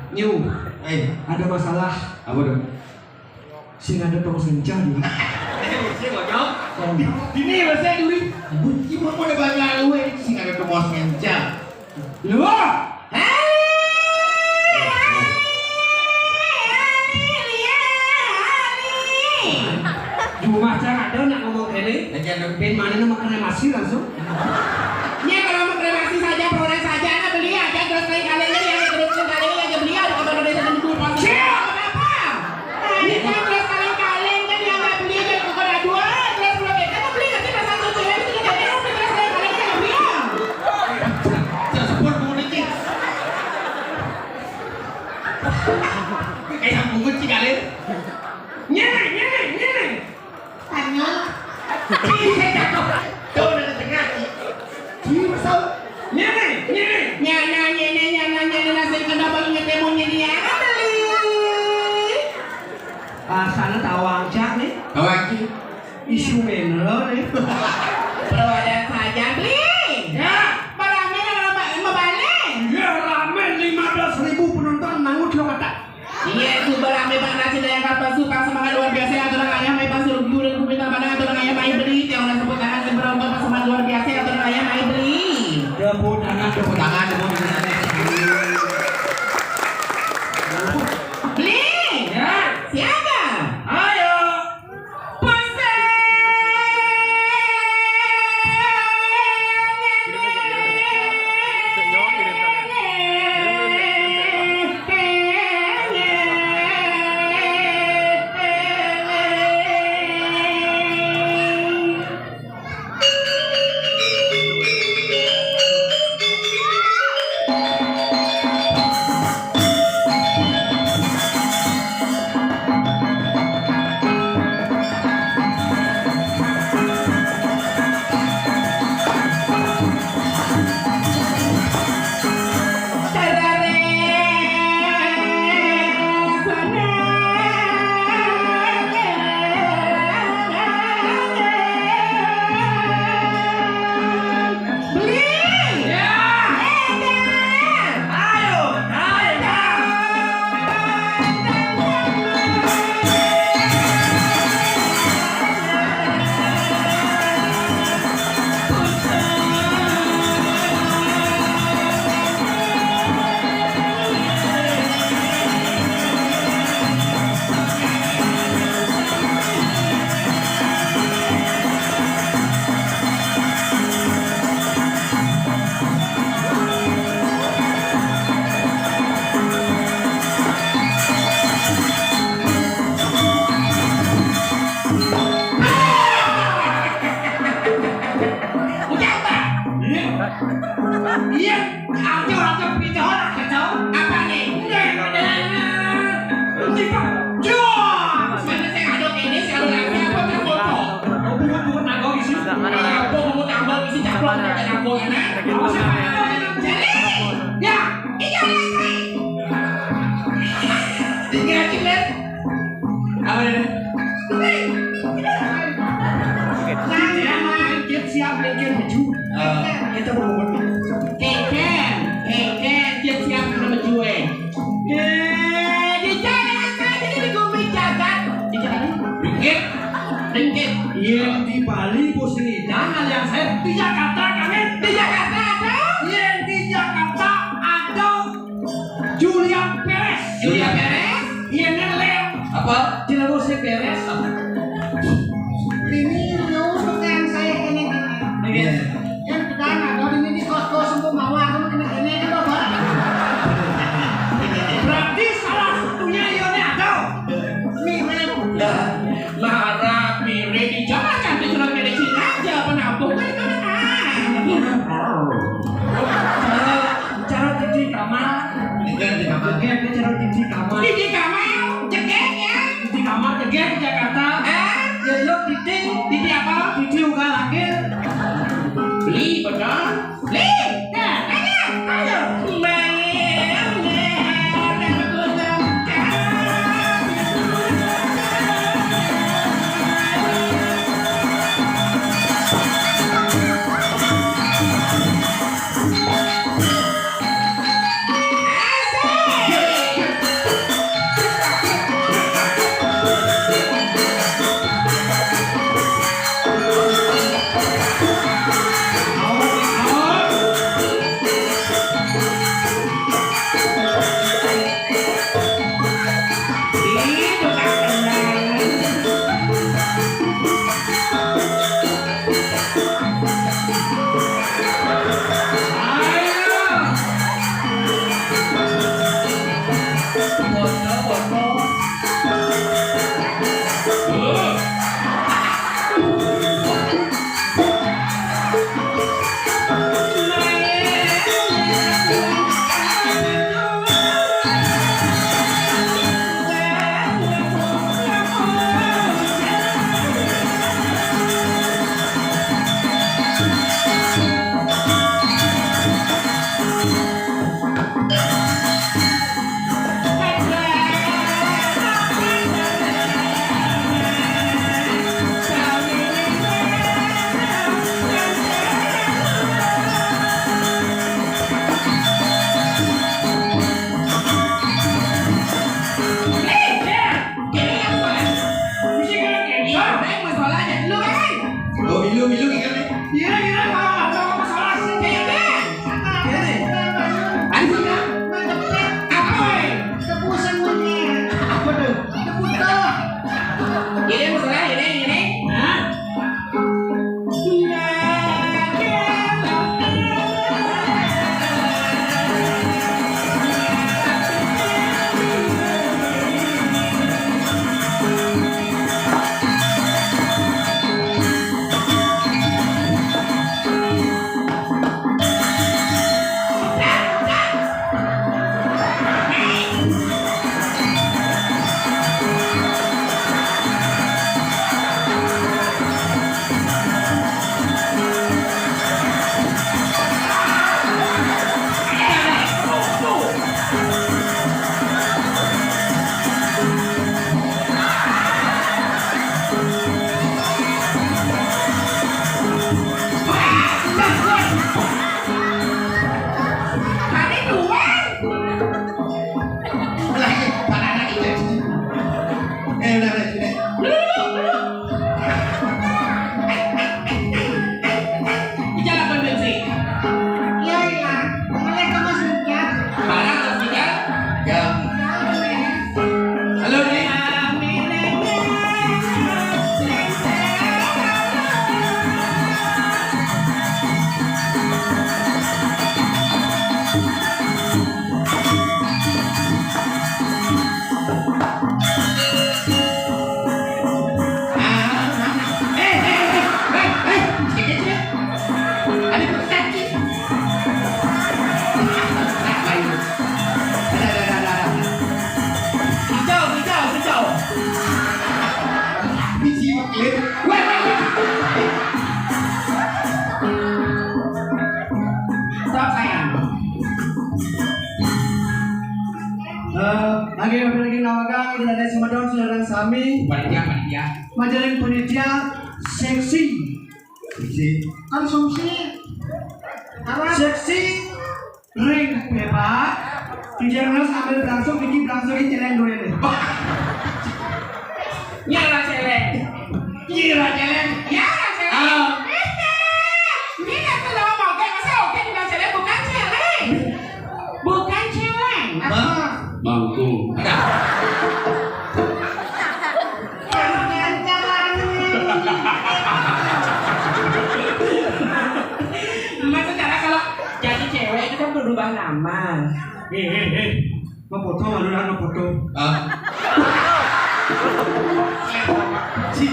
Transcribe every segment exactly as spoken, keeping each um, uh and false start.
Nyu, eh, ada masalah. Apa tuh? Sing ada tong senja nih. Eh, sing ada. Ini bahasa duri. Ibu mau ada banyak lu, eh, sing ada tong senja. Lu. Jumah cang ada nak ngomong kene. Lagi ada. Ben mana nama kremasi langsung? Nya kalau mau kremasi saja, peroleh saja, anak beli aja, terus kali-kali aja, yang terus kali-kali aja beli aja, kalau ada satu dua pasang. Siap. Apa? Ini kan terus kali-kali kan yang nggak beli aja, kok ada dua, terus kalau kita mau beli nanti pasang tuh cewek itu kita terus terus kali-kali aja beli ya. Saya support mau dikit. Kayak bungut sih kali. Nyene, nyene, nyene. Tanya. Ih, saya cakep. Tuh, udah di tengah, Ci. Ci, masuk. Nyene, nyene. Nyana, nyene, nyana, nyene, nasi kenapa lu nyetemun nyene ya? Beli. Rasanya tawang cak nih. Tawang, Ci. Isu menero nih. Perwakilan saja, beli. Ya. Barame, barame, barame. Iya, rame, lima belas ribu penonton, mangut lo kata. Iya, itu berame banget sih, daya kapal suka semangat luar biasa ya, atur ayam, main pasur gurun, bumi tanah, atur ayam, main beli, tiang orang tepuk tangan, seberang bapak semangat luar biasa ya, atur ayam, main beli. Tepuk tangan, tepuk tangan, tepuk tangan. Beli. Ya. Siapa? Ayo. Iya, ada orang yang beritahu anak kacau. Apa nih? Tiba. Jom. Sebenarnya saya ada ini, saya ada lagi apa, saya foto. Bungut-bungut nanggung isi. Apa bungut nanggung isi, caplok, caplok, anak. Apa sih? Jadi, ya, iya, iya. Tinggal, tinggal. Apa dia? Siap, siap, mikir maju. Eh, kita mau ngomong. Keken, keken, siap, siap, kita maju, eh. Eh, di jalan aja, di bumi jagat. Di jalan. Dikit, dikit. Yang di Bali, Bos Ridan, alias saya, di Jakarta, kami. Di Jakarta ada? Yang di Jakarta ada. Julia Perez. Julia Perez? Iya, kan, Leo? Apa? Di Leo saya Perez. Ini lu bukan saya ini. Iya. Yang pertama, kalau ini di kos-kos untuk mawar, kamu kena ini kan, Bapak? Berarti salah satunya Yone ada. Mirip. Lah, Lara, Pire, di jalan cantik surat medicine aja, penampung kan kemana? Cara, cara di kamar. Ini kan di kamar. Oke, ini cara di kamar. Di kamar, jegek ya? Di kamar, jegek di Jakarta. Ah? Ya, lo titik. Titik apa? Titik uga lagi. Beli, betul. Nih, nah, ayo, ayo. Ayo. Ada, ada, ada, ada, ada. Kacau, kacau, kacau. Biji meklit. Weh, weh, weh. Stop, sayang. Eh, lagi, lagi nawagang, Ida Daé Sumedon, saudara sami. Panitia, panitia. Majalin panitia seksi. Seksi. Konsumsi. Apa? Seksi ring bebas. Dijangna sambil berlangsung, bikin berlangsung di celeng dulu ini. Nyala celeng. Nyala celeng. Nyala celeng. Ah. Ini kan kalau mau kayak masa oke di celeng, bukan celeng. Bukan celeng. Apa? Bangku. Maksudnya kalau jadi cewek itu kan berubah nama. Eh, eh, eh. Mau foto, malu lah, mau foto. Ah. Si.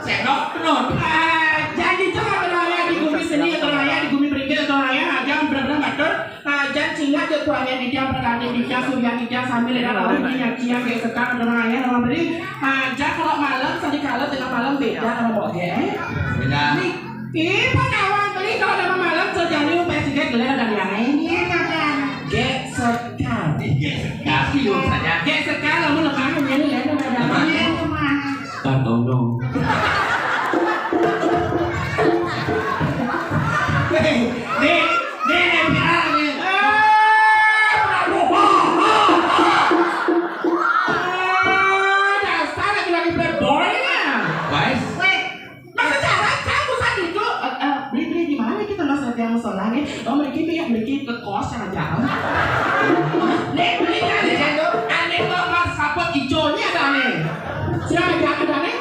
Sendok penuh. Ah, jadi itu kan berlaya di bumi seni, atau raya di bumi beringkil, atau raya aja benar-benar ngatur. Ajan cingak jatuhnya di tiang perkanding di tiang surian di tiang sambil ada lalu di tiang tiang gek sekar dengan ayah nama beri. Aja kalau malam sedih kalau tengah malam beda kalau mau gek. Beda. Ih, pengawang beli kalau nama malam sejani umpet juga gelar dan yang lain. Iya, kan? Gek sekar. Gek sekar. Gek sekar lalu lemah ini ya, nama damai. Iya, lemah. Tatono. Nih, nih, nih, nih, viral nih. Ah, dasar laki-laki playboy ya. Guys. Weh, masa cara kamu saat itu, eh, eh, beli, beli di mana kita mas latihan musola nih? Oh, beli, beli, beli ke kos yang jauh. Nih, beli, beli, beli, aneh, aneh, nomor sapot ijo nih ada nih. Siapa yang ada nih?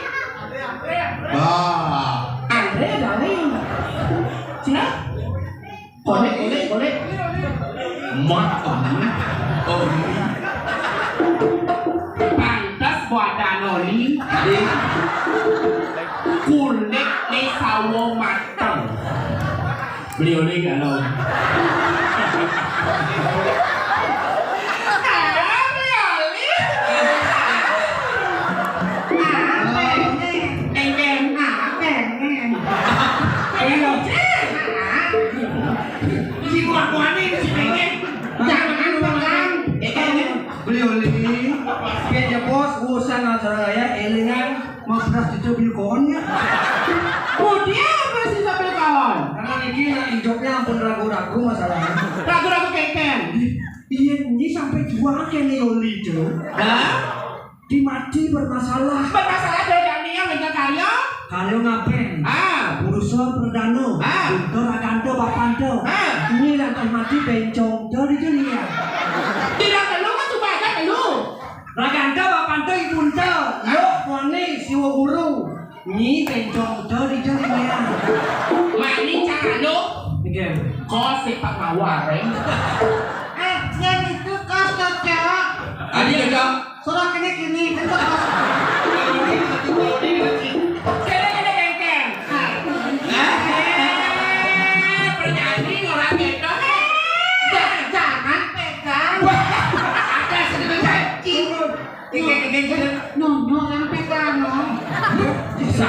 Wah. Andre ada nih. Sini. Kolek, kolek, kolek. Mat, oh, oh. Pantas buat Danoli. Kulit ni sawo mateng. Beli oli gak lo? Ah, beli oli. Ah, pengen. Pengen. Ah, pengen. Ayo. Ah. Si kuat-kuatnya si pengen. Jangan pegang. Pengen. Beli oli. Biar bos, urusan acara ya, elingan. Mau beras cucu beli kawan ya? Oh, dia apa sih sampai kawan? Karena niki nak hidupnya ampun ragu-ragu masalahnya. Ragu-ragu kengkeng. Iya, ini sampai jual ke Leoli itu. Hah? Di mati bermasalah. Bermasalah dari Daniel dengan Karyo? Karyo ngapain? Ah. Urusan perdana. Ah. Untuk Rakanta Bapanta. Ah. Ini lantas mati bencong dari dunia. Tidak perlu kan supaya ada perlu. Rakanta Bapanta Ibunta. Yuk, wani siwa guru. Nyi bencong dari dunia. Mani carano. Oke. Kau sepak mawar, eh. Eh, yang itu kos cocok. Adi cocok. Suruh kene kene, kan kos. Kene kene kengkeng. Hah? Eh, penyanyi orang gitu. Eh, jangan pegang. Wah, ada sedikit cacing. Tiga tiga tiga. Nyonya yang pegang, no. Bisa.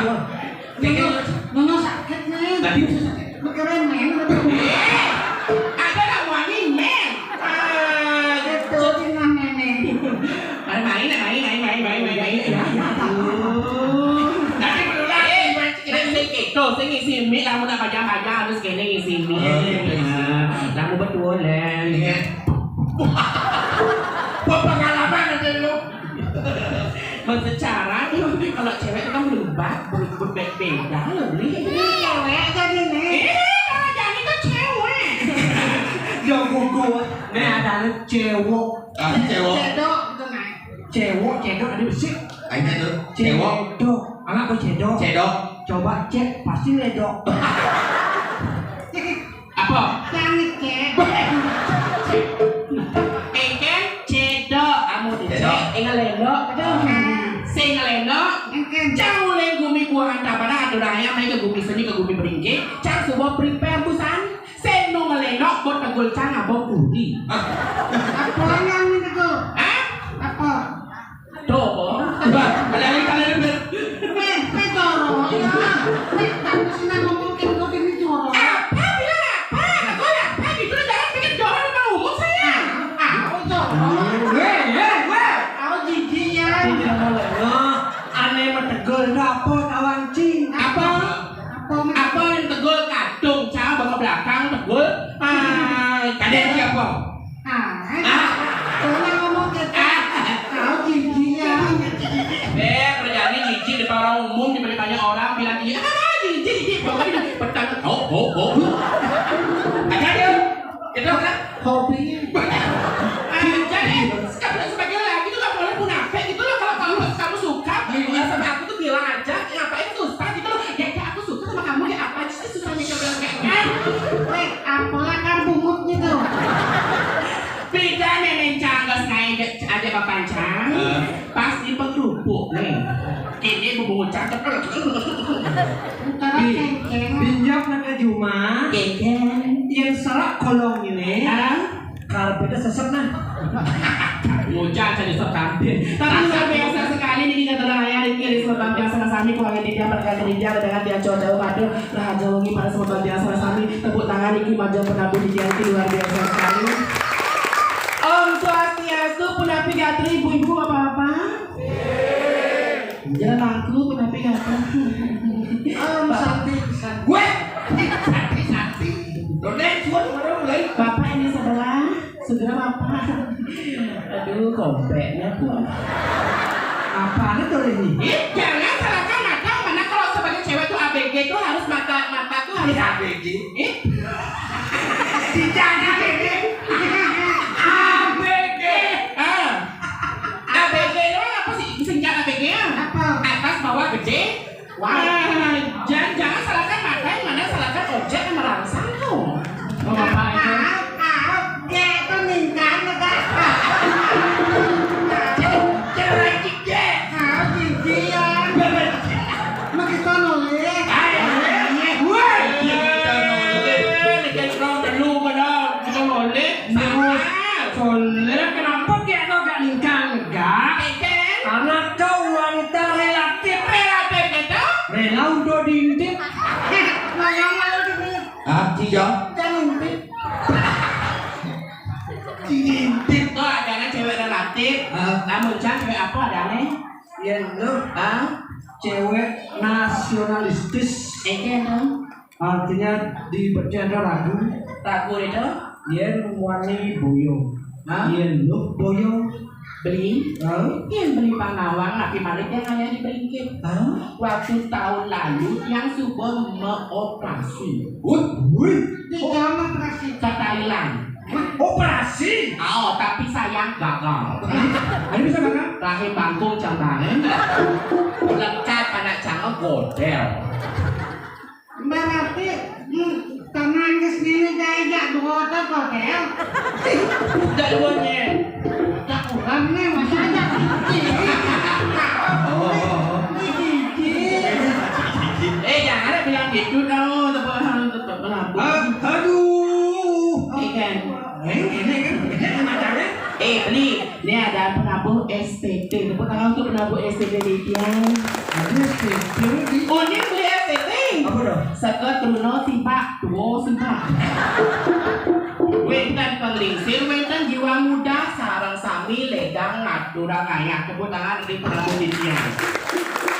Nyonya, nyonya sakit nih. Tadi bisa sakit. Mikirin men. Eh, ada lah wani men. Ah, itu tinggal nenek. Main, main, main, main, main, main, main, main. Ya, ya, ya. Nanti berulang, eh, main sing itu, sing isi mic, lamun nak pajang-pajang harus kene isi mic. Oh, iya, iya. Nah, lamun betul, Len. Iya. Wah, pengalaman ada lu. Secara kalau cewek itu kan berubah, berubah beda loh, Bli. Ini cewek jadi nih. Eh, kalau jadi kan cewek. Yo gugu. Nih ada lu cewek. Ah, cewek. Cedok gitu nah. Cewek, cedok ada besi. Aja tuh. Cewek. Cedok. Anak tuh cedok. Cedok. Coba cek, pasti ledok. Apa? Langit, Kek. Engken cedok, kamu cedok. Cek, enggak ledok. Aduh. Sing ledok. Engken. Cang uling gumi buahan tabana, aduh raya, main ke gumi seni, ke gumi beringkik. Cang sebuah prepare busan. Sing nu ngeledok, buat tegul cang. Kok budi? Apa yang ini tuh? Hah? Apa? Tuh, apa? Coba, ada yang kalian ber- Nih, nih, Coro, ya. Nih, tapi sih nang ngomong kayak gitu, ini Coro. Apa? Bilang apa? Kau apa? Gitu, jangan bikin Coro di depan umum saya. Ah, ah, oh, Coro. Weh, weh, weh. Kau jijik ya. Tidak boleh. Wah, aneh mah tegel, apa kawan cing? Apa? Apa? Apa yang tegel? Kadung, cah, bangga belakang, tegel. Ah, kalian siapa? Ah, ah, kalau ngomong gitu, ah, tahu giginya. Eh, kerjaannya jijik depan orang umum, dibanyak-banyak orang, bilang, "Iya, ah, jijik, jijik." Pokoknya bertanya, "Oh, oh, oh." Aja dia. Itu kan hobinya. Ah, jadi, sekarang sebagai laki itu nggak boleh munafik gitu loh. Kalau kamu, kamu suka, eh, sama aku tuh bilang aja, ngapain susah gitu loh. Ya, ya, aku suka sama kamu, ya apa aja sih susahnya, coba kayak, eh. Weh, apalah kar bungut gitu. Beda nih, nih, cangges naik aja papan cang. Heeh. Pas di pekerupuk nih. Ini bubungut cangkep. Utara Bi-, kengkeng. Binjak nak ke juma. Kengkeng. Yang serak kolong ini. Ah? Karpetnya sesek nah. Ngujang saya nyesek karpet. Tapi luar biasa sekali nih, kita telah ya, Riki, Risma, Bang Biasa, Sami, Kuangan, Dinda, Pergan, Rinjang, dengan dia jauh-jauh, Madu, Raja Wengi, pada semua Bang Biasa, Sami, tepuk tangan, Riki, Maju, Penabu, Didian, Riki, luar biasa sekali. Om Swastiastu, Punapi Gatri, ibu-ibu, bapak-bapak. Jangan aku, Punapi Gatri. Om Santi, Santi. Weh, Santi, Santi. Lo next one, mana mulai? Bapak ini sebelah. Segera, Bapak. Aduh, kompeknya, Bu. Apaan tuh ini? Eh, jangan salahkan mata. Mana kalau sebagai cewek tuh A B G tuh harus mata, mata tuh harus A B G. Eh? Tidak A B G. A B G. Ah. A B G itu apa sih? Singkat A B G ya? Apa? Atas, bawah, gede. Wah, jangan-jangan salahkan mata, yang mana salahkan objek yang merangsang tuh. Oh, apa itu? Ah, ah, dia itu ningkan, enggak? Cerai, Cik, ya. Ah, gigi ya. Begitu nulis. Ayo, iya. Woi, kita nulis. Kita nulis. Kita nulis. Nulis. Soalnya kenapa kayak kau gak ningkan, enggak? Karena kau wanita relatif. Relatif itu? Rela untuk diintip. Nah, yang mau diintip. Ah, iya. Jangan intip. Diintip. Tuh, adanya cewek relatif. Ah. Namun, Cang, cewek apa adanya? Ya, lo. Ah? Cewek nasionalistis. Eke, tuh. Artinya di bercanda ragu. Ragu itu? Yen wani boyo. Hah? Yen lo boyo. Beli? Hah? Yen beli pangawang, tapi malik yang hanya di Beringkit. Hah? Waktu tahun lalu, yang suka mengoperasi. Wih, wih. Di kamar operasi. Ke Thailand. Operasi? Oh, tapi sayang gagal. Ada bisa gagal? Rahim bangkung cangkangan. Lengkap anak cangkang godel. Berarti, hmm, tangan ke sini kayak jak dua otak hotel. Jak duanya. Jak orang nih, masa aja. Oh. Ini gigi. Eh, jangan ada bilang gitu dong, tepuk tangan, tepuk tangan. Ah, aduh. Ikan. Eh, ini kan, ini macamnya. Eh, beli. Ini ada penabuh S T T. Tepuk tangan untuk penabuh S T T Litian. Ada S T T lagi. Oh, ini beli S T T. Apa dah? Seket Runo Sibak. Tuh, Sibak. Wénten penglingsir, wénten jiwa muda, sareng sami ledang ngaturang ayah. Tepuk tangan di penabuh Litian.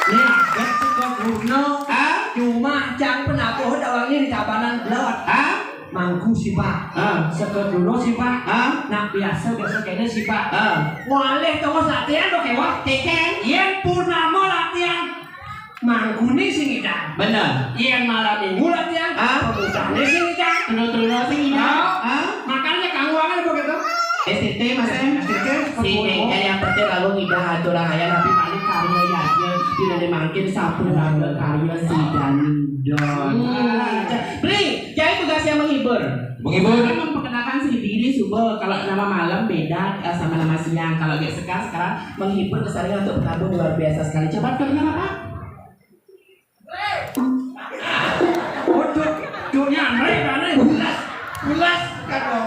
Ini ada Seket Runo. Ah? Cuma cang penabuh dawangnya di Tabanan Belawat. Ah? Mangku sih, Pak. Ah. Seket Runo sih, Pak. Ah. Nak biasa, biasa kene sih, Pak. Ah. Waleh tongos latihan, oke, wah. Keken. Yen purnama latihan, manggune sing ngidang. Bener. Yen malam minggu latihan, ah, pemudane sing ngidang. Terus-terus sing ngidang. Ah. Ah. Makanya kamu angan apa gitu? S T T, Mas, eh? S T T, sing ngidang yang penting lalu ngidang aturang ayah, tapi paling karya ya, ya. Tidak dimakin sapu warga karya si Dani Don. Hmm. Beli, jadi tugasnya menghibur. Menghibur. Saya memperkenalkan si Didi Subo. Kalau nama malam beda, eh, sama nama siang. Kalau kayak sekarang, sekarang menghibur kesannya untuk bergabung luar biasa sekali. Coba duduk, kenapa, Pak? Oh, duduk, duduknya aneh, aneh. Ulas, ulas, kan, Bang?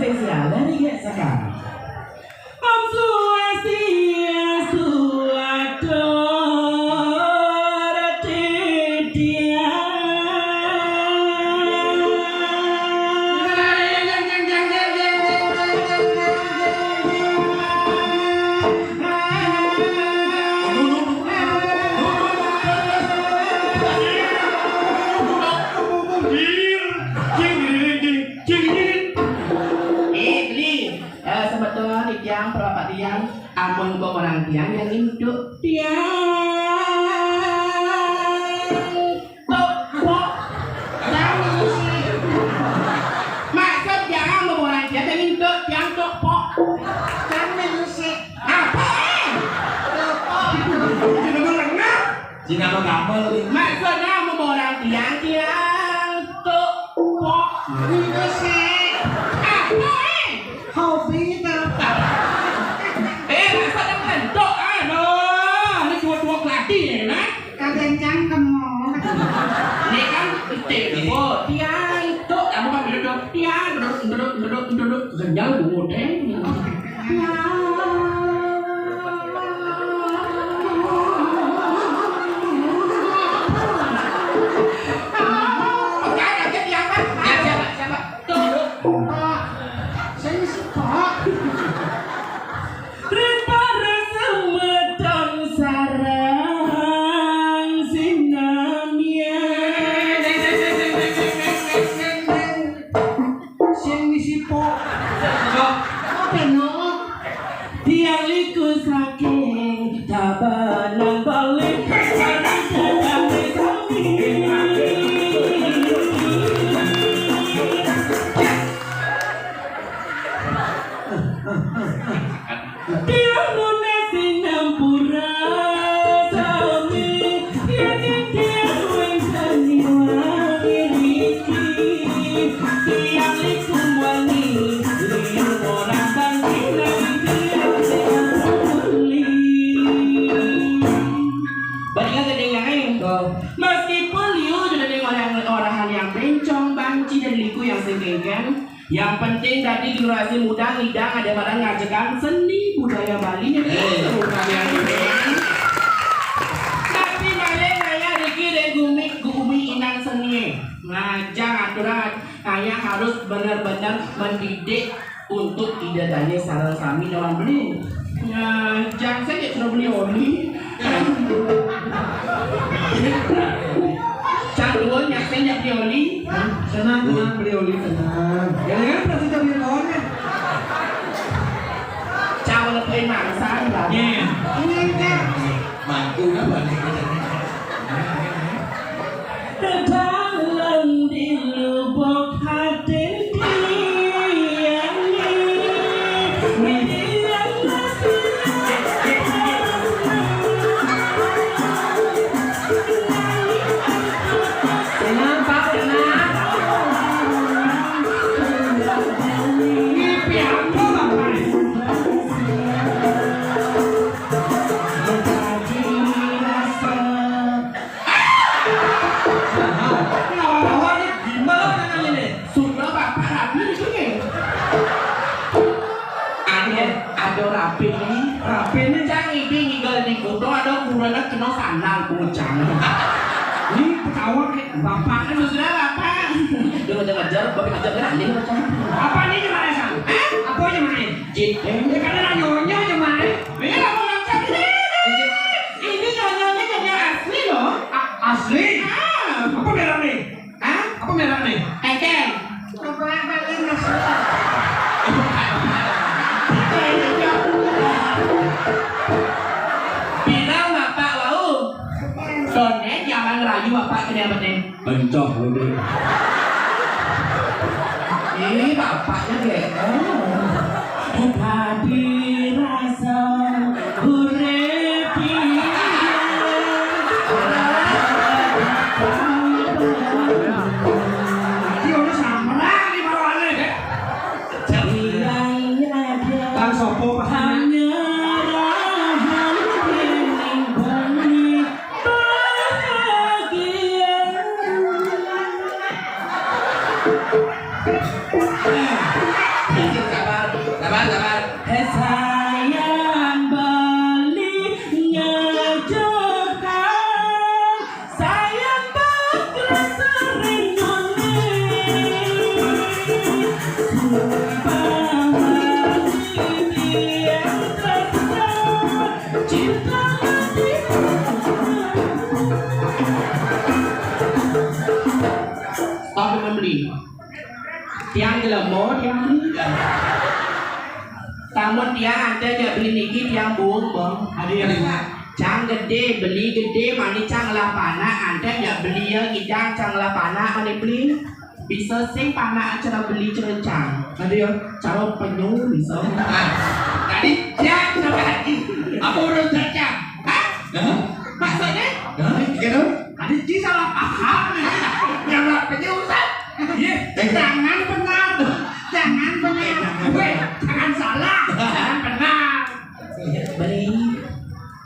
spesial dari Gek Sekar. Om Swastiastu, atur titiang. Eh, Beli. Eh, sebetulnya tiang, bapak tiang, amun orang tiang yang induk tiang. Tok, pok. Jangan sih. Maksud tiang, amun orang tiang yang induk tiang, tok, pok. Jangan sih. Apa, eh? Tok, pok. Cina mah lengah. Cina mah gampang. Maksudnya, amun orang tiang, tiang, tok, pok. Ini sih. Apa, eh? Hobi itu. Eh, masa ada ngentok, ah, no. Ini dua-dua pelatih, ya, nah? Kadang cangkem, mau. Ini kan tempo, tiang, tok, kamu kan duduk, tiang, duduk, duduk, duduk, duduk, kenyang, bungut, eh. Tiang. Siapa, siapa? Tuh. Sing sepak. Ripara semeton sareng sinamian. Sing ngisi pok. Apa, no? Tiang liku saking Tabanan Bali. Sareng sami. Yang penting tadi generasi muda ngidang ada barang ngajegang seni budaya Bali nya. Eh, bukan yang ini. Tapi malih ngayah riki dek gumi, gumi inang seni. Ngajang aturan, ngayah harus benar-benar mendidik untuk ida daya sareng sami lawan beliau. Nah, jang saya tidak pernah beli oli. Cang dua nyak saya nyak beli oli. Tenang, tenang, beli oli, tenang. Ya, ya, pernah sudah beli oli. Cang lebih mangsa, ya. Iya. Iya, iya. Mangku apa nih? Tedang di lubuk hati tiang ni. Tiang hati. Tenang, Pak, tenang. Ini piampu, Bapak. Nah, lawan-lawan ni gimana tangan ini? Sudah bapak rapi itu ni. Aneh, ada rapi ni. Rapi ni? Cang ini tinggal di Kuto, ada kurana kena sandal bujang. Ni ketawa ke bapak ni. Sudah bapak. Dia macam ajar, bapak ajar kan aneh macam. Apa ni gimana, Sang? Hah? Apa gimana? Jit. Dia kata nak nyonya gimana? Ini apa macam ni? Ini nyonyanya nyonya asli loh. A-, asli? Ah. Apa merek ni? Hah? Apa merek ni? Ekeng. Coba balik masuk. Bilang bapak wau. Soalnya jangan rayu bapak kena apa ni? Bencah lu deh. Ini bapaknya gelo. Tadi rasa urip iki. Iki ono samperan iki baru aneh, Dek. Yang ada Kang sopo pas hanya rahan ning bengi. Bahagia. Sabar, sabar, sabar. Sayang Bali ngajokan, sayang bakal sering noni. Sumpah mati tiang tresno. Tapi membeli. Tiang jelema, tiang beli. Tamun tiang antai jak beli niki, tiang buung, bang. Ada yang buat. Cang gede, beli gede, mani cang lah panak, antai jak beli ya, ngidang cang lah panak, mani beli. Bisa sing panak cara beli cara cang. Ada ya, cara penyu bisa. Ah, tadi jak cara lagi. Apa urus cang? Hah? Hah? Maksudnya? Hah? Gitu? Tadi ci salah paham. Yang lah penyu, Ustaz. Iya. Jangan benar. Jangan benar. Weh, jangan salah. Jangan benar. Beli.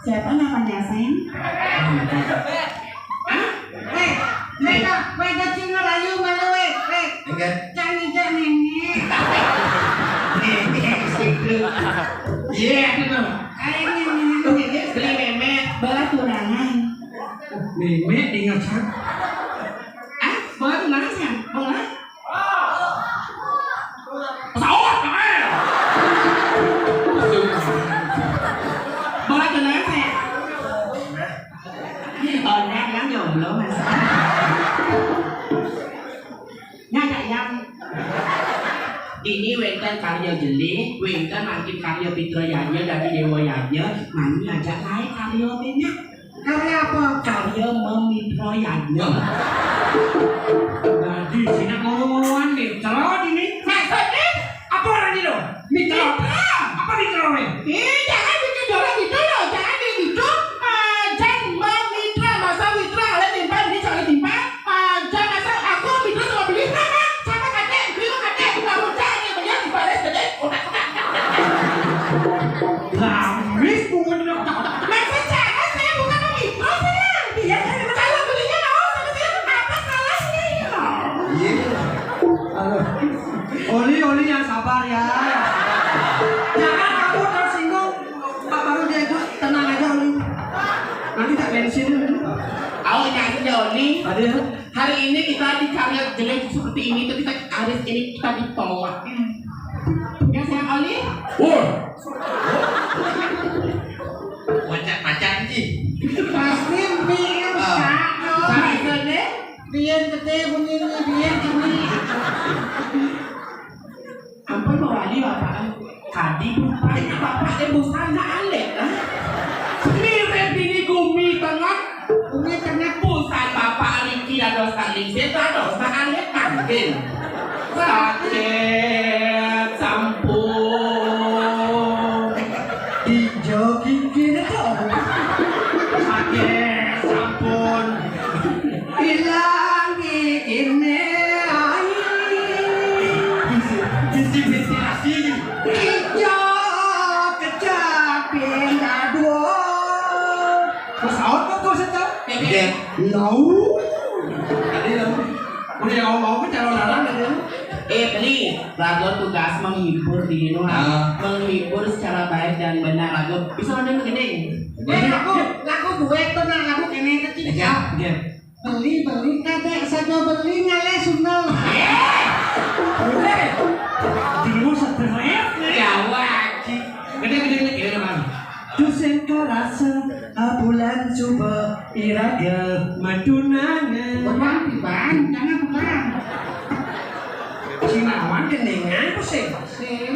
Siapa namanya, sayang? Hah? Weh, weh, dah, weh, dah, Cina Melayu malu, weh, weh. Enggak. Jangan injak nenek. Nenek, situ. Iya, itu. Ayo, nenek, nenek. Beli memek, belah turangan. Memek, ingat, Cak. Ah, belah turangan, sayang? Belah? Pesawat, eh. Bola tunangan saya. Oh, enggak, yang jomblo, Mas. Ngajak yang ini wénten karya jelé, wénten mangkin karya Pitra Yadnya dadi Déwa Yadnya, mami ajak laé karya bényak. Karya apa? Karya memitra yadnya. Dadi sinak ngomong-ngomongan nih, celot ini. Maksudnya apa orang itu? Mitra. Mitra. Apa mitra ini? Ih, jangan bikin jorok gitu loh, jangan kayak gitu. Ah, jangan memitra, masa mitra, oleh timpal, ini soalnya timpal. Ah, jangan masa aku mitra sama beli sama, sama kakek, beli kakek, bukan bocah, yang banyak dibalas gede, kotak-kotak. Gamis, bungut, kotak-kotak. Maksud saya, saya bukan memitra, saya. Iya, saya kalau belinya mau sama saya, apa salahnya ya? Iya. Halo. Oli, oli, Ada. Hari ini kita di karya jelek seperti ini tuh kita harus ini kita ditolak. Ya saya Oli. Woi. Macam-macam sih. Pasti mirip Ah. Sano. Sano deh. Biar gede bunyinya, biar gini. Ampun, mau wali bapak. Tadi bapak, bapak teh busan na alek, ah. Mirip bini gumi tengah. Gumi tengah. Busan bapak Riki dados tanding seta, dados na alek mangkin. Sakit sampun. Ijo kikir to. Sakit sampun. Ilang ini ai. Bisi, bisi, bisi asli. Ijo kecapin aduh. Pesawat kok tuh setel? Iya. Lau. Tadi lau. Udah ngomong ke calon anak aja. Eh, Beli, Rago tugas menghibur di Nuha. Ah. Menghibur secara baik dan benar, Rago. Bisa ada begini. Eh, lagu, lagu duet tuh, nah, lagu kene kecil. Iya, iya. Beli, beli, kadek saja beli, ngale sundel. Eh! Eh! Dirimu stres. Ya, wajib. Gede-gede ini, gimana, Bang? Tusing karasa, bulan coba iraga madunangan. Bukan, Bang, jangan bukan. Sinawan keningan, pusing. Sing.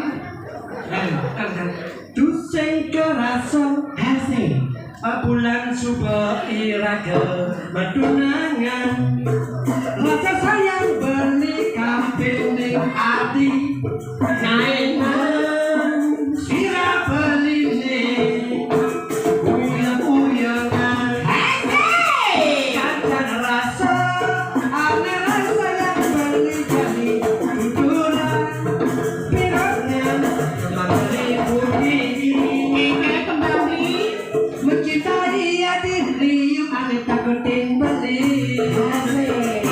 Eh, kan, kan. Tusing karasa, asing. Bulan coba iraga madunangan. Rasa sayang beli kapining ati. Naenan sira beline uyang-uyangan. Hei! Kancan rasa, ane rasa yang beli jadi tuturan. Pirangnya mangkeli putih. Oke, kembali. Mencintai ati liu ane takutin beli. Asik.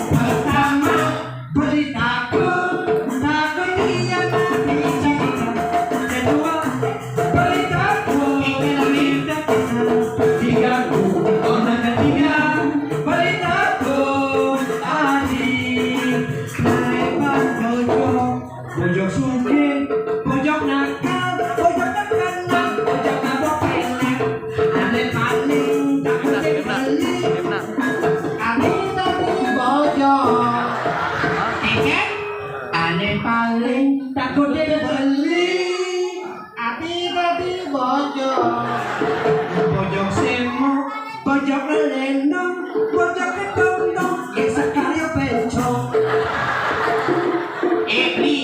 Pertama, beli takut, takut hianati cinta. Kedua, beli takut, beli takut diganggu orang ketiga. Beli takut, adi, naik bojok, bojok sugih, bojok nakal, bojok terkenal, bojok mabok elek. Ane paling takut beli. Ane tadi bojok. Eken, ane paling takut beli. Ati tadi bojok. Bojok semok, bojok lelendong, bojok kedondong, ya sekarya bencong. Eh, Bli,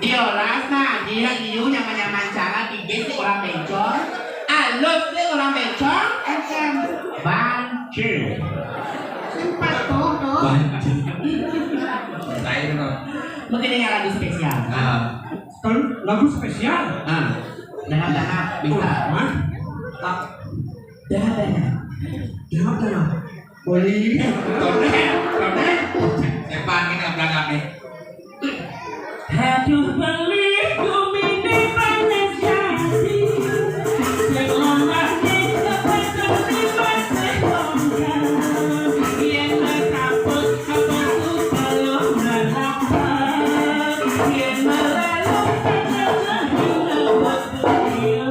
diolas nah, dia liu nyaman-nyaman cara diges si orang bencong. Alus si orang bencong. Eken. Banci. Sempat tuh, tuh. Banci. Saya tuh. Mungkin dengan lagu spesial. Nah. Kan lagu spesial. Ah, dahar-dahar, bisa. Hah? Ah. Dahar-dahar. Dahar-dahar. Boleh. Tone, tone. Sepan ini belakang nih. Aduh, beli gumine panas jati. Sing lemah ning kepethune masih bongkar. Yen wis kaput, kaput ku belum balapan. Yen melalu, tetep lagi lewat dunia.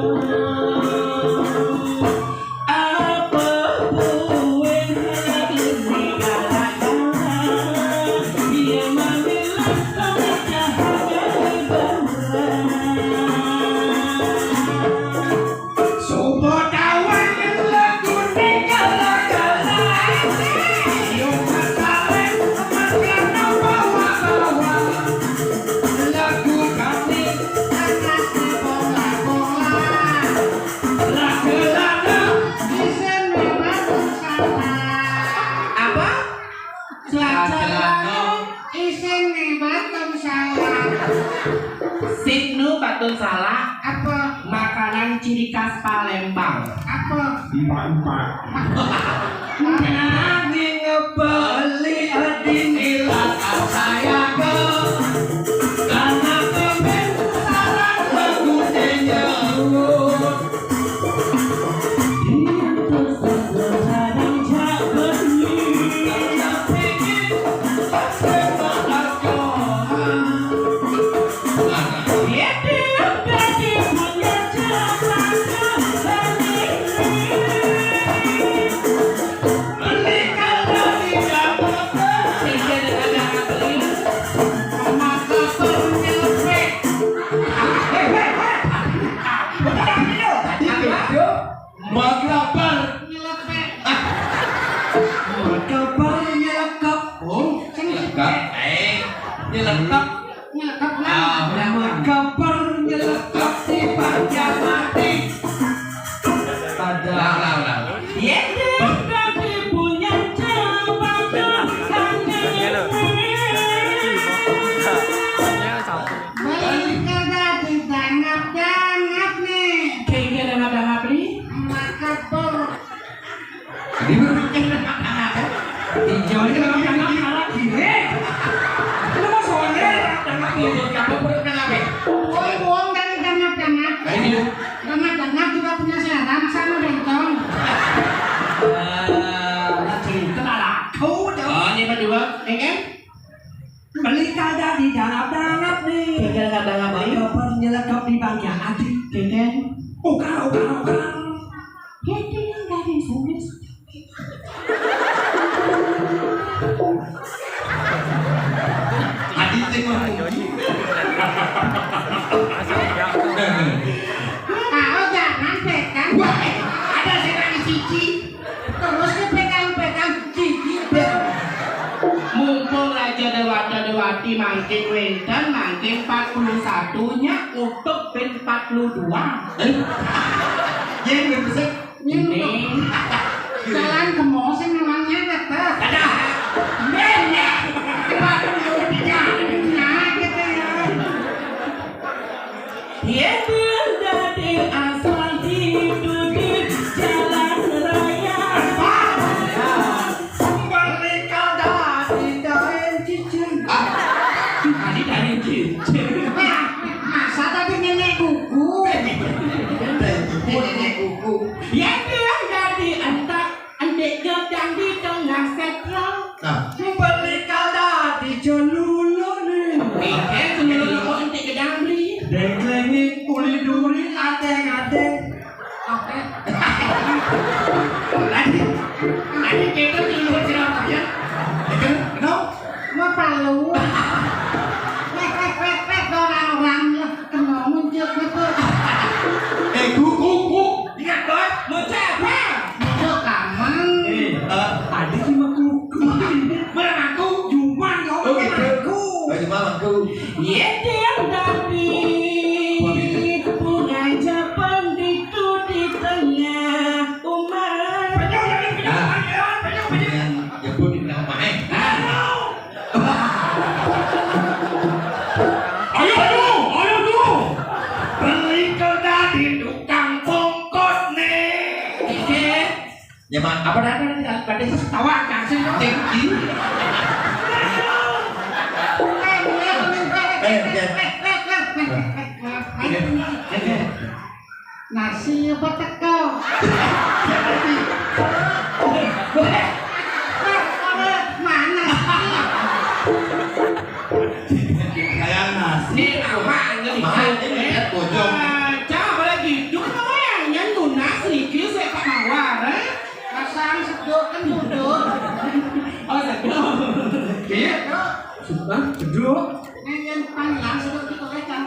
Apa buin lagi si kala-kala? Yen mamilah, pemecah hati berang. Suba tawang lagu ning kala-kala. Yo masalem, masalem bawa-bawa. Lagu kami, anak bola-bola. Lagu-lagu. Isin bebas salah. Apa? Celana. Celana. Isin nih batun salah. Sing nu batun salah. Apa? Makanan ciri khas Palembang. Apa? Empat-empat. Nanging beli adine rasa sayang. Karena kemen sarang lagu nyebut. Yen terus terus sarang jak bengi. Lekep di bangkia ati, Deden. Ugal, ugal, ugal. Deden dari Sungai. Ati sing mau. Tahu jangan pekan. Wah, ada sing nangis siji. Terus ke pekan-pekan gigi. Mumpung Raja Dewata Dewati mangkin wénten, mangkin empat puluh satu nya utuh ben empat puluh dua. Eh? Yen wis besik. Ini. Jalan ke mall sing memangnya kata. Ada. Yen ya. Empat puluh tiga. Nah, gitu ya. Yen dadi asal hidup di jalan raya. Kembali kau dadi daen cicing. Ah, tadi daen cicing. Nah, masa tadi nenek kuku? Nenek kuku. Yen dadi entak, endik gedang di tengah setro. Nah. Beli kau dadi celuluk nih. Mikir celuluk kok entik gedang beli. Dengklengi uli duri ateng-ateng. Oke. Tadi, tadi kita celuluk Surabaya. Itu, no? Mau palu. Weh, weh, weh, weh, orang-orang ya. Kena muncul betul. Eh, ku, ku, ku. Ingat, Bos. Muncul apa? Muncul kamang. Eh, eh, tadi cuma ku, ku. Mana aku? Cuma ngomong. Oh, gitu. Aku. Oh, cuma aku. Yédéng dadi bunga Jepang ditu di tengah umat. Penyok, penyok, penyok, penyok, penyok. Yang jebut di tengah umat, eh. Nah. Ayo, ayo, ayo, ayo. Beli kau dadi tukang pongkot nih. Iya. Ya, Mak, apa dah, dah, dah, pada ketawa, kasih tinggi. Eh, ya. Nasi apa teko? Mana sih? Kayak nasi. Ini apa? Ini mahal, ini lihat bojong. Baca apa lagi? Duh, kenapa ya? Yang tunas, review saya Pak Mawar, eh? Pasang sedok kan duduk. Oh, sedok. Iya. Hah? Sedok? Ini yang paling langsung kita oleh kan.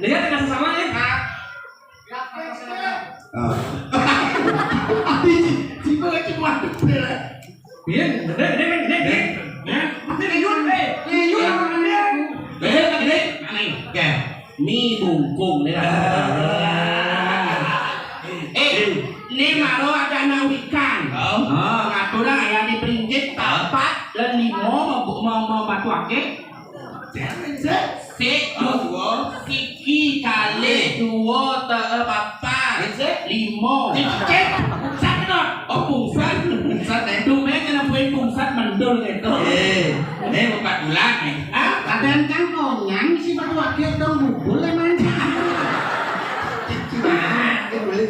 Lihat dengan sesama ya. Nah. Ah. Tapi si, si Bang cuma debel. Iya, gede, gede, gede, gede. Ya, ini liur, eh, liur, gede. Gede, gede. Aneh. Oke. Mi bungkung nih. Ah. Eh, ini maro ada anak wikan. Oh. Oh, ngaturang ya di peringgit, papat dan lima mau, mau, mau batu akeh. Sik, sik, dua, siki, kalih, dua, telu, papat, lima. Cek, pungsat, no. Oh, pungsat. Pungsat, eh. Tumben kena poin pungsat mendul gitu. Eh, ini empat bulan, eh. Ah, kadang kan konyang si batu akeh dong bubul emang. Cuma, ini boleh.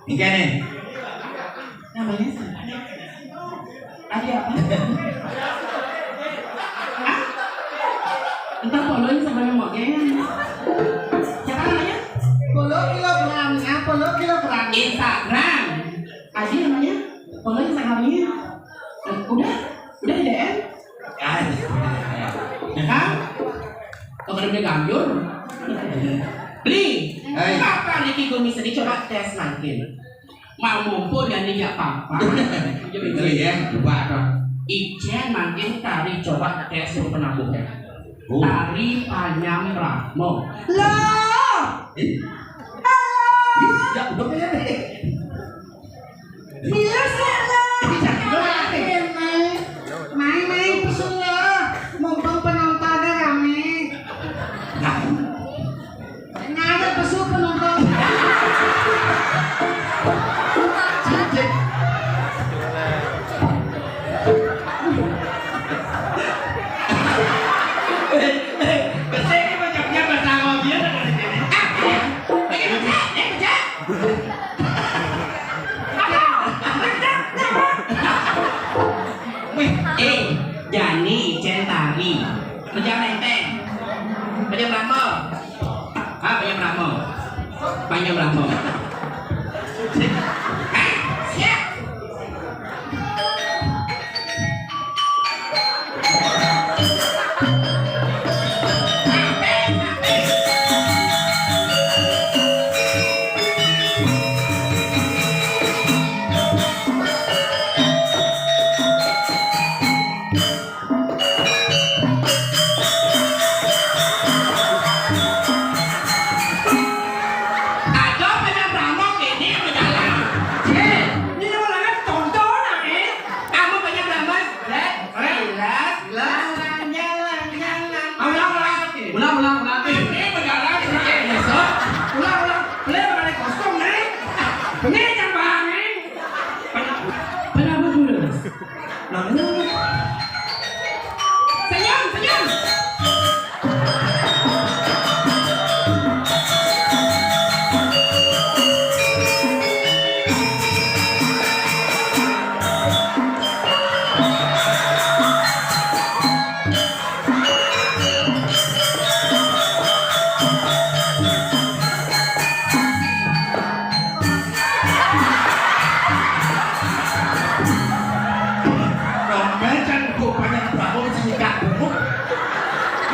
Tiga nih. Namanya siapa? Adi apa? Hah? Entah, follow-nya siapa yang mau, kayaknya. Siapa namanya? Puluh kilogram, ya, puluh kilogram. Instagram. Adi namanya? Follow Instagramnya. Eh, udah? Udah di D M? Ah, iya. Hah? Kok kada beli ganjur? Beli. Hai. Apa niki kumis ini? Coba tes mangkin. Mau mumpul dan tidak apa-apa. Betul ya, coba dong. Icén mangkin tari coba tes suruh penabuh. Oh. Tari Panyam Brahma. Loh. Eh? Halo. Ih, ya udah ya deh. Iya, salah. Iya, iya. Mai, mai, mai, pesu ya. Mumpung penontonnya rame. Nah. Nggak ada pesu penonton. Cicik. Eh, eh, besar ini macamnya bahasa Arabnya ada di sini. Ah, iya. Ini pecah, ini pecah. Brahma. Siap. Ada banyak drama kene berjalan. Cek, ini nama lagi tonton, eh. Kamu banyak drama, jelas, jelas, jelas. Jalan, jalan, jalan. Ulang, ulang. Ulang, ulang, ulang. Ini berjalan, berjalan. Eh, besok. Ulang, ulang. Boleh berjalan kosong, eh. Ini yang bang, eh. Banyak, banyak betul. Nah, ini. Senyum, senyum. Rombel kan kok banyak banget sih, Kak.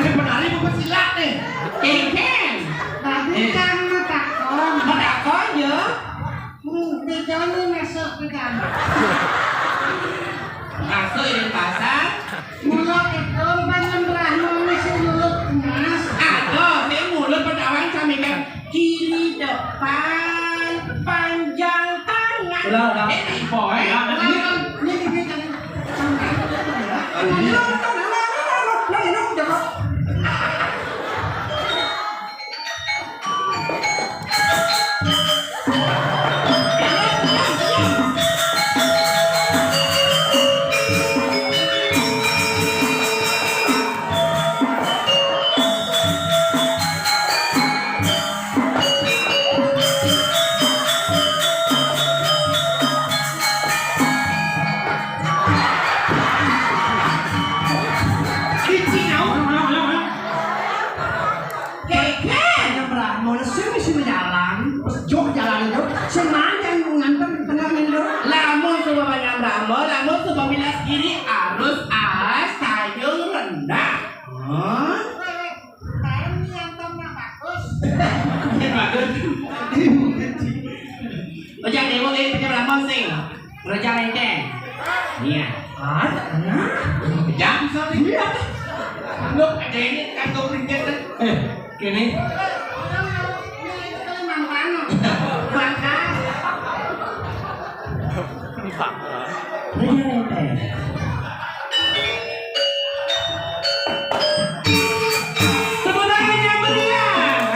Ini penari bukan silat nih. Kengkeng. Tadi Eh. kan mau takon. Mau takon, ya? Hmm, bedanya masuk ke dalam. Masuk di pasar. Mulut itu panen rahmu mesti mulut emas. Aduh, ini mulut pertawaan kami kan kiri depan, panjang tangan. Ulang, ulang. Eh, Iko, eh. Ulang, ulang. Ini, ini, ini, ini. Aduh, iya. Ulang, ulang, ulang, ulang, ulang, ulang, ulang, ulang. Kecil, ulang, ulang, ulang, ulang. Keken. Yang berani, mau sing mesti jalan, pas jok jalan itu, sing manjang nganter tengah minggu. Lamun suba banyak drama, lamun suba milas kiri harus alas tayung rendah. Hah? Ini yang tengah bagus. Bagus. Ojak dewa, eh, punya drama sing. Raja Renteng. Iya. Ah, nah. Jam, sorry. Iya. Look, ada ini kantong ringgit, kan? Eh, kene. Raja Renteng. Tepuk tangan yang meriah.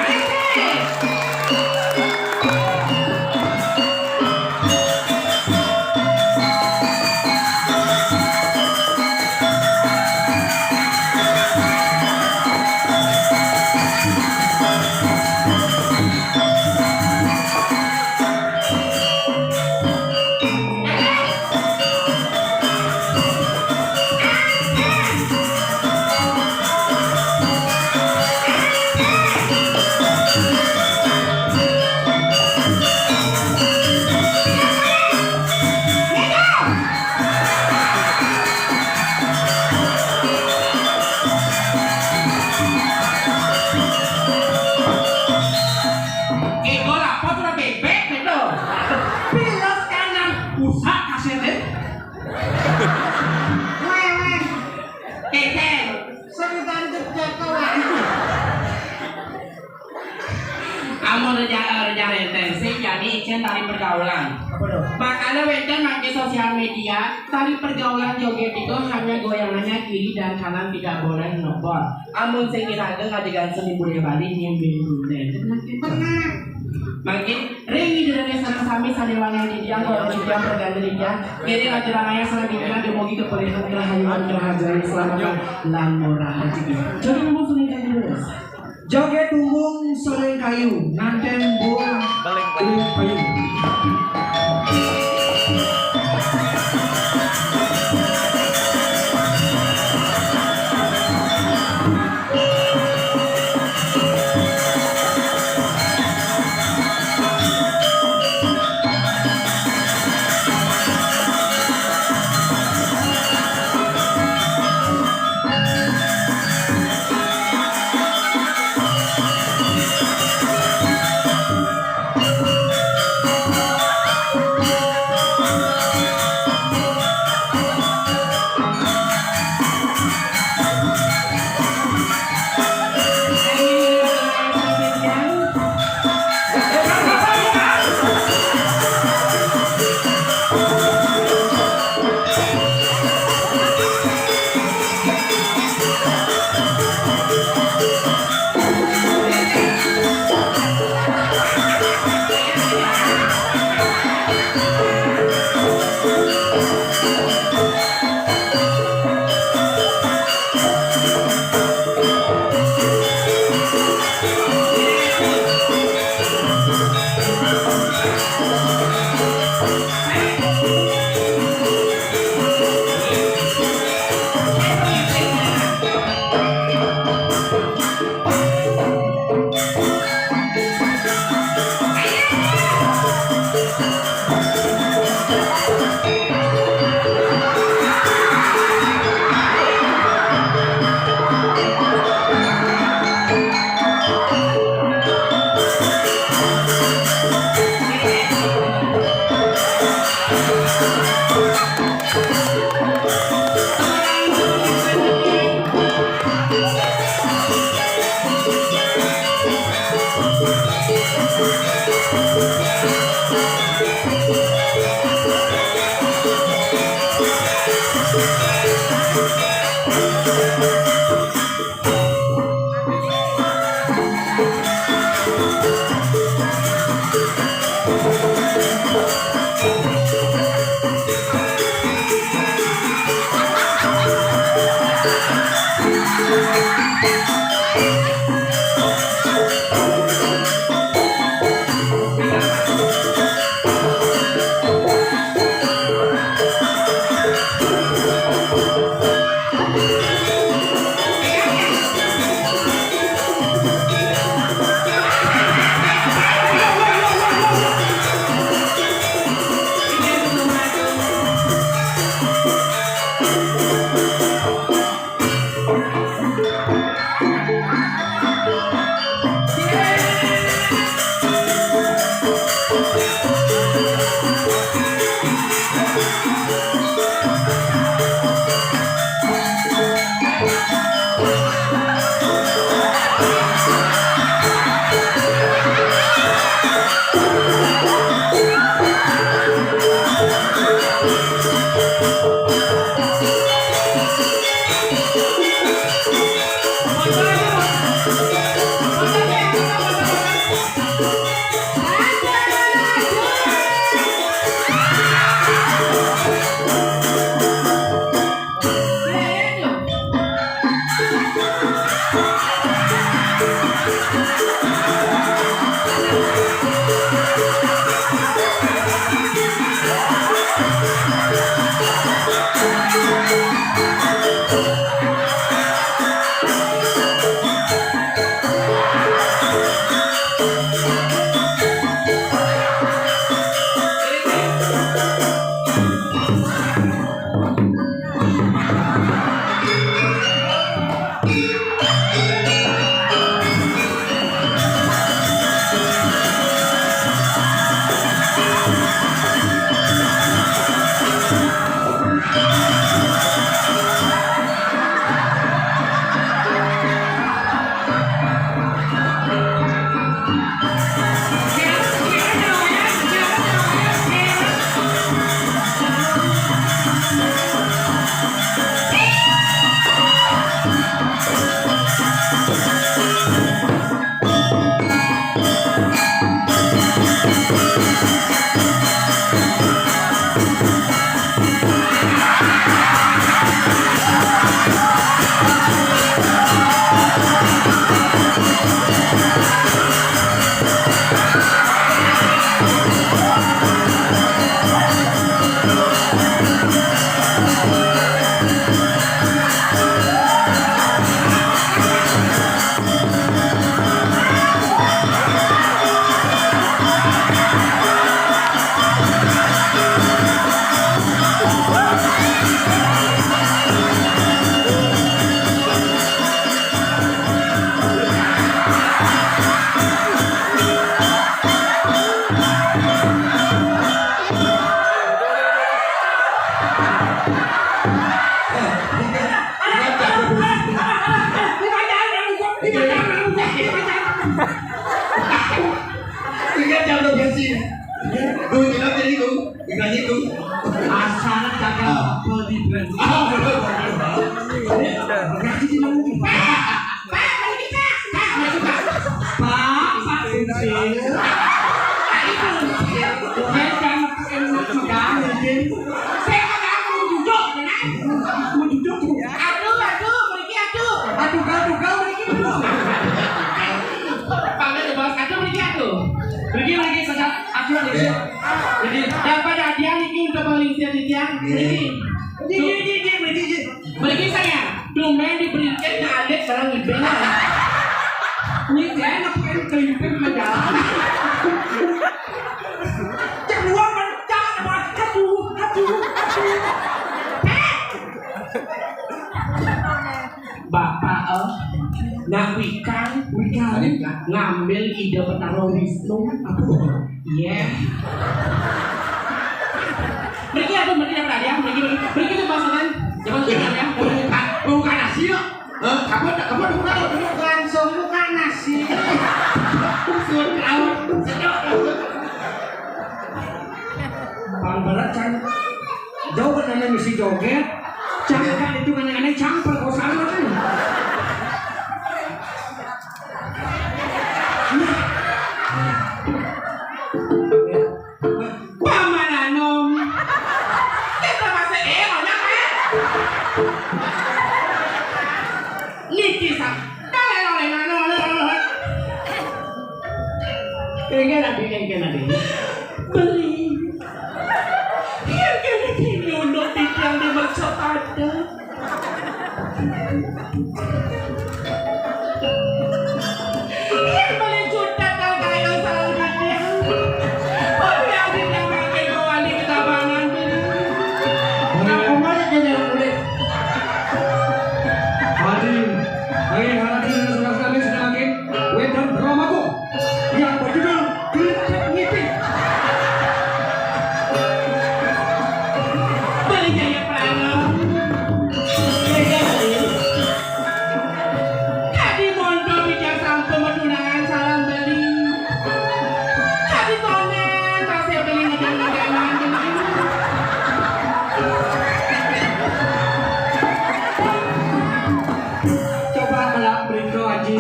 Asik. Ego lapor sudah bebek gitu. Pilas kanan, usah kasih deh. Weh, weh. Keken. Sing bantu jagoan. Amun Raja, Raja Renteng sing jani icén tari pergaulan. Apa tuh? Makanya wénten maké sosial media, tari pergaulan joget itu hanya goyangannya kiri dan kanan, tidak boleh ngebor. Amun sing iraga ngadegang seni budaya Bali, nyembing budaya. Benar. Mangkin ring idéna sareng sami sadéwa titiang, para titiang, perganda titiang, ngiring acara ngayah selanjutnya dumugi kepulihan, kerahayuan, kerahajaan, keselamatan, lan murah rezeki. Jadi, nomor suling kayu. Joget bumbung soleng kayu, nganten buah beling payu. Ingat jam dua belas ini. Tuh, jelas jadi tuh. Ingat itu. Asal cakap Ah. apa di brand. Ah, betul, betul, betul. Berarti di mana nih? Pak, Pak, mari kita. Pak, mari kita. Pak, Pak, Kunsil. Pak, Kunsil. Saya jangan pakai nama juga, mungkin. Saya kata aku mau duduk, ya kan? Mau duduk. Aduh, aduh, mriki aduh. Aduh, aduh, aduh, mriki aduh. Panggil ya, Bos. Aduh, mriki aduh. Mriki, mriki, sesat. Aduh, aduh. Jadi, dapat hadiah niki untuk penelitian niki. Nggih. Mriki. Nggih, nggih, nggih, mriki, nggih. Mriki saya. Tumben dibelikan ke adik barang ibu. Ini dia nepuin kelipin mendalam. Cek luar, Bang. Jangan, Bang. Aduh, aduh, aduh. Eh! Bapak, eh, nak Wikan, Wikan. Ngambil ide Betara Wisnu. Apa? Iya. Mriki apa, mriki apa tadi ya? Mriki, mriki. Mriki itu maksudnya. Coba sebentar ya. Bukan, bukan nasi kok. Hah? Apa, apa, apa? Langsung bukan nasi. Suwun rawuh. Joget, cang kan itu aneh-aneh, cang perkosaan kan. Paman Anom. Kita masih eh banyak eh. Niki sa. Dale, dale, dale, dale, dale. Engke nanti, engke nanti. Beli. Engke nanti nyunduk di tiang di masa pada. Yang paling sudah tahu kayak salah hati. Tapi yang tidak pakai doa di ketabangan. Nah, kembali ke dalam kulit. Hadirin, hadirin, hadirin, sudah kami sudah lagi. Wedan Ramako yang berjudul Gelitik Ngipi. Beli Jaya Prana. Beli Jaya Prana. Tadi mondok di Jasampo Madunangan salam beli. Tadi konen masih beli ngedang-ngedangan beli. Coba melak beriko aji.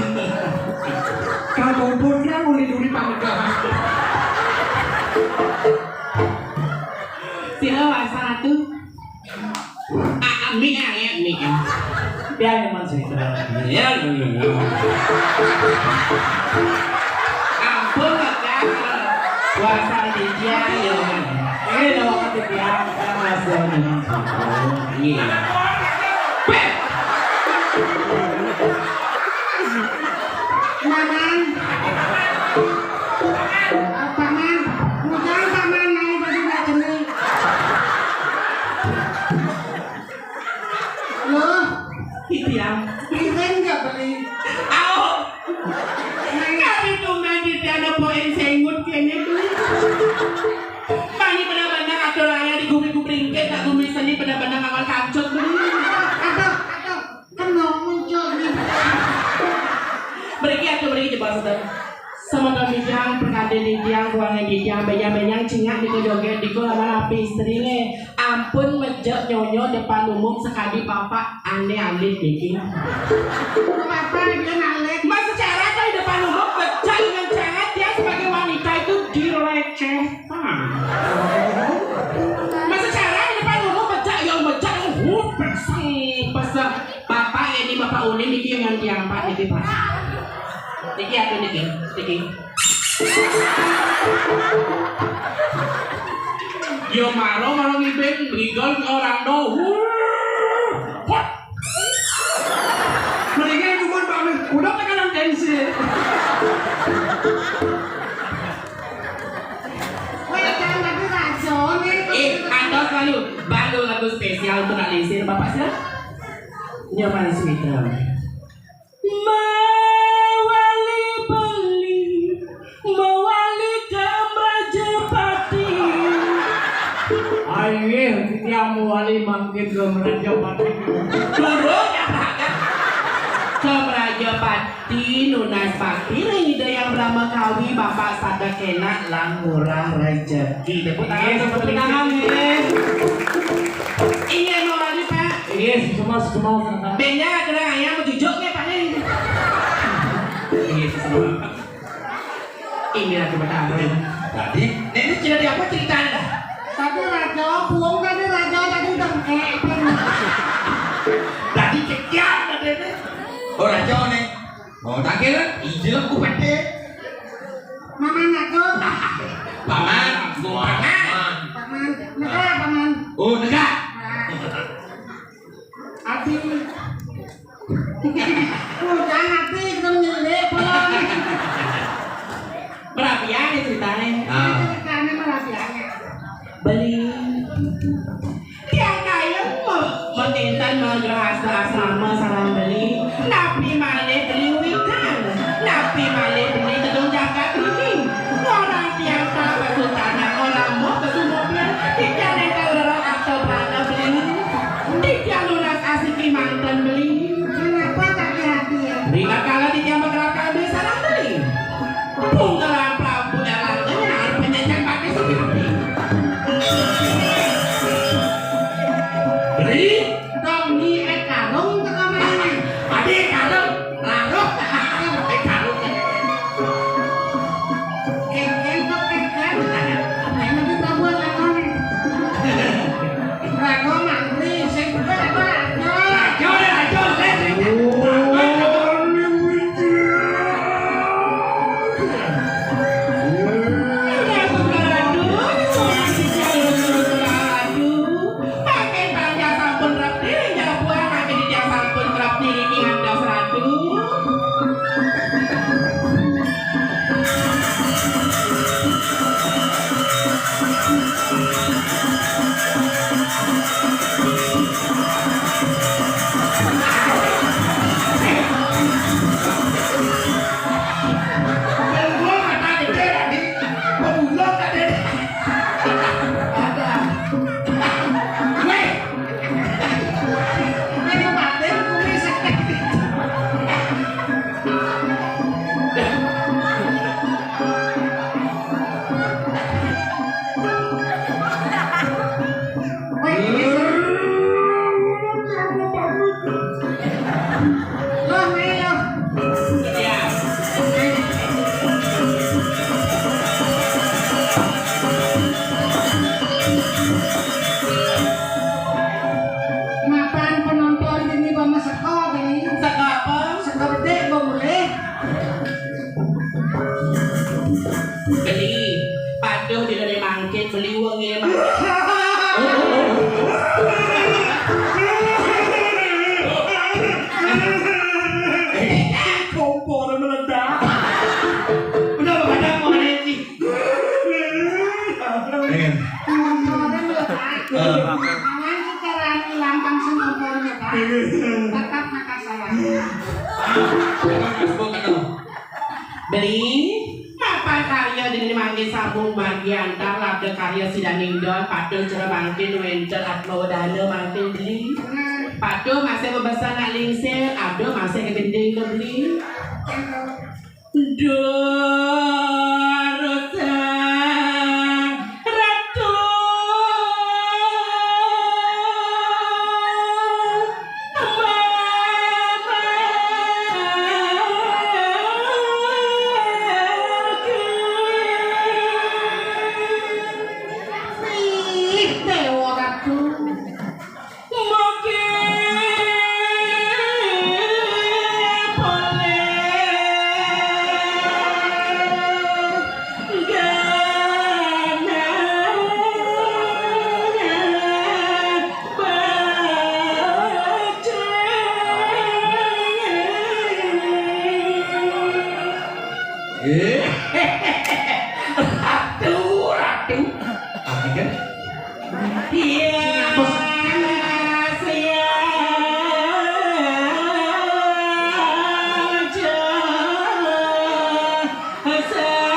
Kamu pun kan uli-uli pamegahan. Sila wasa tuh. Ah, ah, mi ah, ya, mi ah. Ya, emang sih. Ya, ya, ya, ya. Ampun, Pak. Wasa dia, ya. Eh, lo kata dia, kita masih dengan satu. Iya. Beh. Paman. Paman. Ngutang Paman, mau baju nggak jenuh. Loh, Titiang. Piring nggak beli? Au. Kami tuh main di tiana poin sengut kene tuh. Mani benar-benar atur raya di gumi gubringke, tak gumi seni benar-benar awal kancut beli. Aduh, aduh, kenapa muncul nih? Beriki atuh, beriki jebak sedang. Sama kami jang, perkade di tiang, kuangan di tiang, benyang-benyang cingak di joget di kolam api istrine. Ampun mejek nyonyo depan umum sekadi bapak ane alit niki. Bapak dia alit. Mas secara kan di depan umum mejek dengan cara dia sebagai wanita itu dilecehkan. Mas secara di depan umum mejek yang mejek yang huh peseng peseng. Bapak ini bapak unik niki dengan tiang pak niki pak. Niki aku niki niki. Yo maro maro ngibing ngigol orang do. Hot. Mendingan cuma pamit udah tekanan tensi. Weh, jangan tapi raso nih. Eh, antos lalu baru lagu spesial untuk Kak Lingsir, Bapak sih. Nyaman sweet. Mawali beli, mawali ke Mrajapati. Ayo, nggih, titiang mawali mangkin ke Mrajapati. Turun ya, Pak. Ke Mrajapati, nunas bakti ring Ida Yang Brahma Kawi, Bapak sada kenak lan murah rejeki. Tepuk tangan, nggih, tepuk tangan, nggih. Inggih, mawali, Pak. Inggih, semua, semua, semua. Benya kena ayam jujuk nih, Pak, nih. Inggih, semua. Ini lagi bertahan. Tadi, ini jadi apa ceritanya? Tadi raja, pulang tadi raja, tadi udah ngepeng. Tadi kekian tadi ini. Oh, raja nih. Oh, tak kira, izin aku pete. Paman aku. Paman, paman. Paman, negara paman. Oh, negara. Nah. Ati. Udah ati itu milik pulang. Merapian ya ceritanya. Ah. Ceritanya merapian. Beli. Tiang kayun me-, metinten menggerasa asrama sarang beli. Napi malih beli wikan. Napi malih beli gedung jagat ini. Orang tiang tak pesultanan, orang mau pesumobian. Tiang nengkal lerok atau Ratu, ratu, mangkin panjang sampun rep diri nyabuang, mangkin titiang sampun rep diri ngantos ratu. Pemulung kata gede tadi. Pemulung tadi. Ada. Weh. Weh, mati, kumis. Mapan penonton ini bama seko gini. Seko apa? Seko bedek, bang, boleh. Beli, patuh di dalam mangkit, beli uang ini mangkit. Kompor meledak. Udah, Bapak, ada mau ada sih. Kompor meledak. Awan sekarang hilang langsung kompornya, Pak. Tetap Makassar. Beli, mapan karya dini mangkin sambung margi antar, labda karya Sidaning Don, patuh cara mangkin wénten Atma Wedana mangkin beli. Patuh masih bebesan nak lingsir, ada masih kegending ke beli. Durusang Ratu. Ih, Dewa Ratu. Eh, ratu, ratu. Ah, kan? Iya, iya, aja.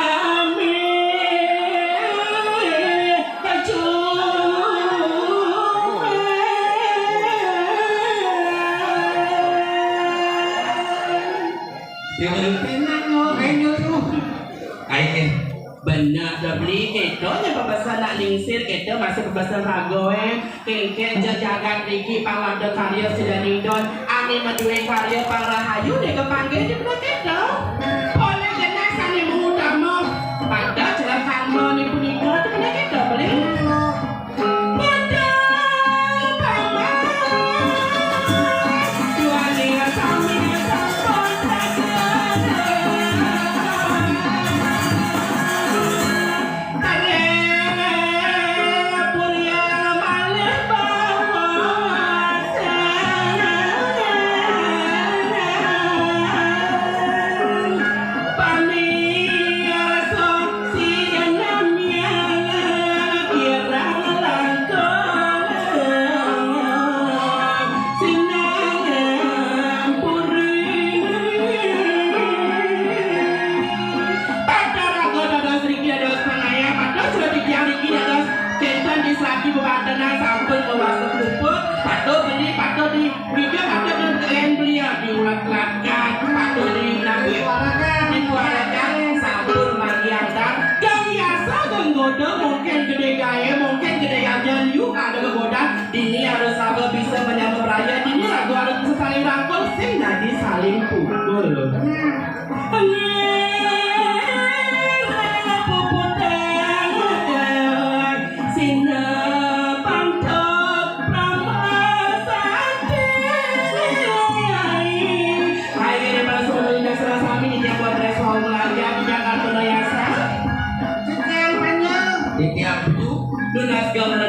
Sami Ayo, eh. Bener, dah beli kita nya bebesan nak lingsir, kita masih bebesan raga, eh. Kengken ja jagat niki pang labda karya Sidaning Don, ane madue karya pang rahayu nika panggih di kita. Polih genah sane mudama, pada cara karma ni punika di kita beli. Pada paman, juaning sami sampun. Sinangampuri. Pada raga dados riki dados pangayah, pada surat titiang riki dados kinten di selagi bebantenan sampun mewasa puput, pada beli, pada di, riki pada di kalian belia di ulat kelakar, pada di nabi, di kuarakan sampun margi antar, kang yasa genggoda mungkin gede gae, mungkin gede gae, yuk ada kegoda, Dini harus sabar bisa menyambut raya, dini raga harus bisa saling rangkul, sing dadi saling pukul. Puputang sina pantok pramasati. Ayo, para sumber lindas rasa mini tiap buat resol melajah di Jakarta. Known as Governor